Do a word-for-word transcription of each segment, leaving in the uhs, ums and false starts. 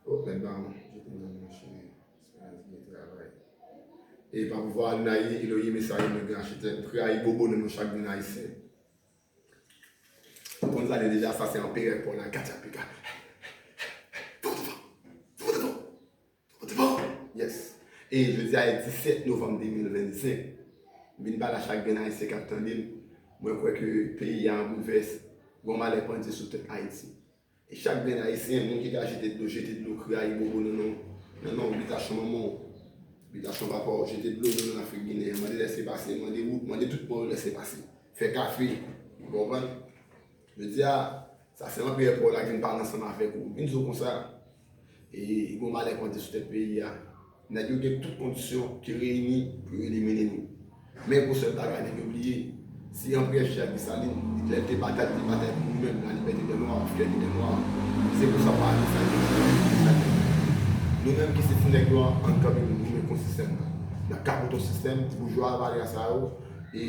Oh, mèt ba mwen, jete nan men cheri. Esperans gen travay. E pa pouvwa Adonaï, Elohim, Esayi, mwen gen achitèk, krayi bobo nan men chak grenn ayisyen. Ou konn sa deja, sa se anperè Pòl la, Katya Pika. Yes. E jodi a e disèt novanm de mil vennsenk. M vin pale a chak grenn ayisyen k ap tande m. Mwen kwè ke peyi a an boulvès. Gwo malè pandye sou tèt Ayiti. E chak grenn ayisyen, moun ki ka jete dlo, jete dlo, krayi bobo nan non, nan non bitasyon manman w, bitasyon papa w, jete dlo nan non Lafrik Ginen an, mande lèsepase, mande wout, mande tout moun lèsepase. Fè kafe, ou konprann? Jodi a, sa se anperè Pòl la ki vin pale ansanm avèk ou. Vin di w konsa, e gwo malè pandye sou tèt peyi a. Nèg yo gen tout kondisyon ki reyini pou yo elimine nou. Men gon sèl bagay nèg yo bliye, se anperè Jacques Dessalines, lè l te batay, li te batay pou nou menm, la liberté des Noirs, fierté des Noirs. Se pou sa w pa ane sa yo, nou menm ki se ti nèg yo a, ann kanpe pou nou menm kont sistèm nan. N ap kapote yon sistèm, boujwa valè sa yo, e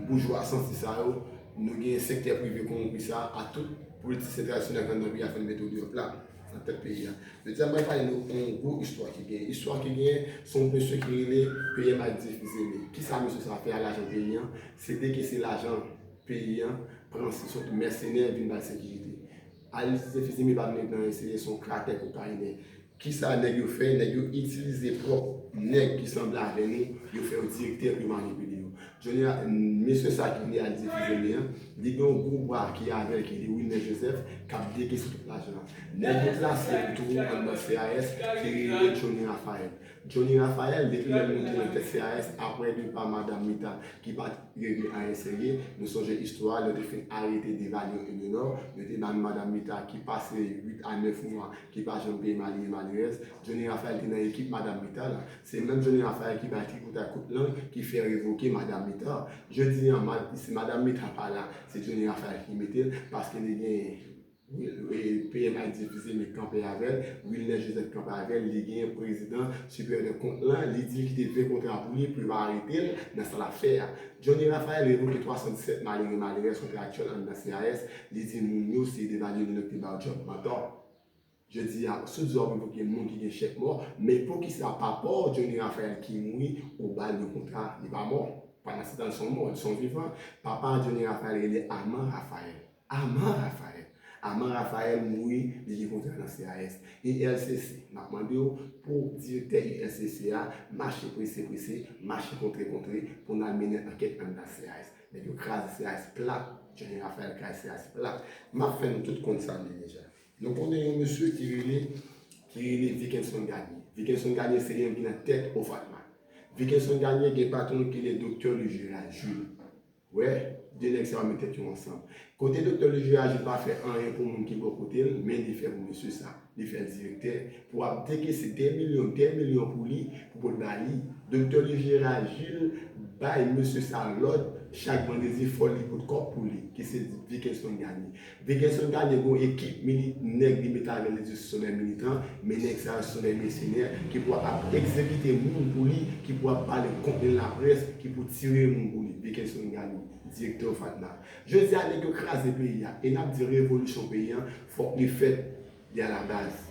boujwa santi sa yo, nou gen sektè prive kowonpi sa a, tout politisyen tradisyonèl k anndan peyi a fè n mete yo deyò plat nan tèt peyi a. Jodi a, m pral pale nou yon gwo istwa ki genyen. Istwa ki genyen, se yon mesye ki rele P M Aldie Fils-Aimé. Kisa mesye sa a fè a lajan peyi an? Se dekese lajan peyi an, pran se sòt mèsenè vin ba l sekirite. Aldie Fils-Aimé pa vin nan eseye, se yon kratè kokayinè. Kisa nèg yo fè? Nèg yo itilize pwòp nèg ki sanble avè nou, yo fè yo direktè pou yo manipile yo. Johnny, mesye sa ki rele Aldie Fils-Aimé an, li gen yon gwo bwa ki avè l, ki rele Wilner Joseph, k ap dekese tout lajan an. Nèg yo plase l tou anndan C A S, ki rele Johnny Raphael. Johnny Raphael, depi lè l moute nan tèt C A S, apre depa Madanm Mita, ki pa t regle anyen serye, nou sonje istwa a, lè yo te fin arete Devalyon Eleanor, yo te ban Madanm Mita ki pase uit a nèf mwa, ki pa janm peye malere malerèz. Johnny Raphael te nan ekip Madanm Mita la. Se menm Johnny Raphael ki bay tripotay kout lang ki fè revoke Madanm Mita. Jodi a, ma-, si Madanm Mita pa la, se Johnny Raphael ki mete l, paske li gen, e, P M Aldie Fils-Aimé kanpe avè l, Wilner Joseph kanpe avè l, li gen prezidan Siperyè dè Kont lan, li di l kite ven kontra pou li, pou yo pa arete l nan sa l ap fè a. Johnny Raphael revoke twa san disèt malere malerèz kontraktyèl anndan C A S, li di moun yo se Devalyon Eleanor ki te ba yo djòb. Mantò. Jodi a, si w di w ap revoke moun ki gen chèk mò, men poukisa papa w Johnny Raphael ki mouri, ou ba l yon kontra, li pa mò? Pandan se tan, l se yon mò, l se yon vivan. Papa Johnny Raphael rele Armand Raphael. Armand Raphael. Armand Raphael mouri, li gen kontra nan C A S. U L C C, m ap mande w pou direktè U L C C a mache prese prese, mache kontre kontre pou n al mennen ankèt anndan C A S. Nèg yo kraze C A S plat, Johnny Raphael kraze C A S plat. M ap fè nou tout konn sa m ye deja. Nou konnen yon mesye ki rele, ki rele Vikenson Garnier. Vikenson Garnier se li menm ki nan tèt OFATMA. Vikenson Garnier gen patwon ki rele Doktè Lugeras Jules. Wè, de nèg sa yo met tèt yo ansanm. Kote Doktè Lugeras Jules pa fè anyen pou moun ki bò kote l, men li fè pou mesye sa. Li fè l direktè pou ap dekese dè milyon, dè milyon pou li, pou pot ba li. Doktè Lugeras Jules bay mesye sa lòd, chak vandredi fò li pot kòb pou li, ki se Vikenson Garnier. Vikenson Garnier gen yon ekip mili-, nèg li mete avè l, li di se se yon militan, men nèg sa yo se se yon mèsenè ki pou ap egzekite moun pou li, ki pou ap pale kont li nan laprès, ki pou tire moun pou li. Vikenson Garnier, direktè OFATMA. Jodi a, nèg yo kraze peyi a, e n ap di revolisyon peyi a, fòk li fèt de a la baz.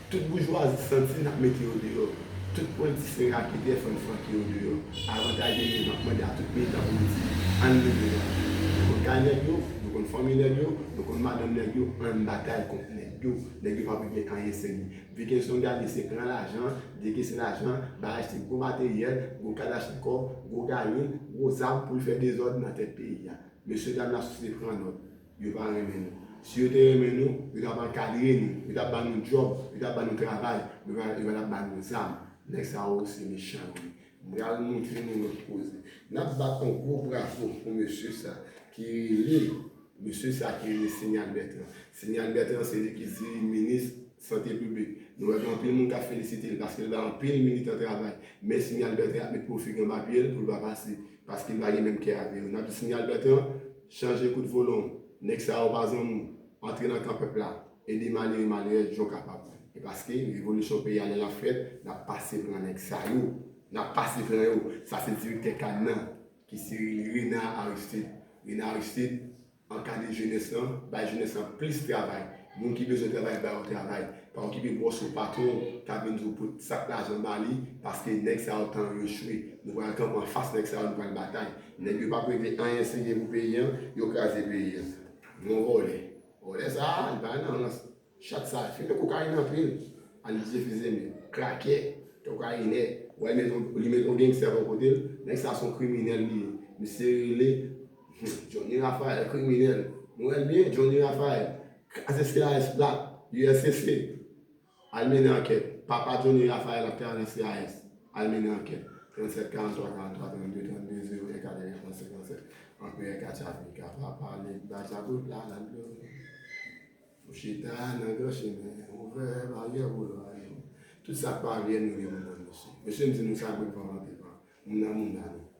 Tout boujwazi santi n ap mete yo deyò. Tout politisyen raketè fò n flanke yo deyò. Avantaj de yo, m ap mande a tout militan politik, ann leve nan. Nou konn kay nèg yo, nou konn fanmi nèg yo, nou konn madanm nèg yo, ann batay kont nèg yo. Nèg yo p ap regle anyen sèvi. Vikenson Garnier se pran lajan, dekese lajan, bay achte gwo materyèl, gwo kadachnikòv, gwo galil, gwo zam pou l fè dezòd nan tèt peyi a. Mesyedam lasosite pran nòt. Yo pa renmen nou. Si yo te renmen nou, yo t ap ankadre nou, yo t ap ba nou djòb, yo t ap ba nou travay, yo pa, yo pa t ap ba nou zam. Nèg sa yo se mechan yo ye. M pral montre nou lòt koze. N ap bat yon gwo bravo pou mesye sa ki rele, mesye sa ki rele Senial Bertrand. Senial Bertrand se li ki diri minis sante piblik. Nou wè gen anpil moun k ap felisite l paske l bay anpil militan travay. Men Senial Bertrand ap met pwofi gen papye l pou l pa pase, paske l pa gen menm kè avè yo. N ap di Senial Bertrand, chanje kout volon w. Nèg sa yo pa zanmi w. Antre nan kan pèp la. Ede malere malerèz jan w kapab. E paske revolisyon peyi a lè l ap fèt, n ap pase pran nèg sa yo. N ap pase pran yo. Sa se direktè kad nan ki se Renard Aristide. Renard Aristide, ankadre jenès lan, bay jenès lan plis travay. Moun ki bezwen travay, ba yo travay. Pa okipe bòs ou, patwon w k ap vin di w pote sak lajan ba li, paske nèg sa yo tan yo echwe. Nou pral kanpe anfas nèg sa yo, nou pral batay. Nèg yo p ap regle anyen serye pou peyi an, yo kraze peyi an. Yon vòlè. Vòlè sa a, li pa nan rans. Chat sa a, fimen kokayin anpil. Al itilize fizimen. Krakè, kokayinè. Ou wè, li met yon, li met yon gangstè bò kote l. Nèg sa a se yon kriminèl li ye. Misye rele Johnny Raphael, kriminèl. Nou wè l byen, Johnny Raphael. Kraze C R S plat, U S C C. Al mennen ankèt. Papa Johnny Raphael ap travay nan C R S. Al mennen ankèt. Trannsèt, karanntwa, karanntwa, trannde, trannde, zewo en, katreven, trannsèt, trannsèt. Anperè Katchavika pa pale, ba sa tout la, la, la. Ou chita nan gran chemen, ouvè baryè pou lwa yo. Tout sa k pa vle nou gen pou moun, mesye. Mesye, m di nou sa, gwo van vante van. Moun nan moun nan nou.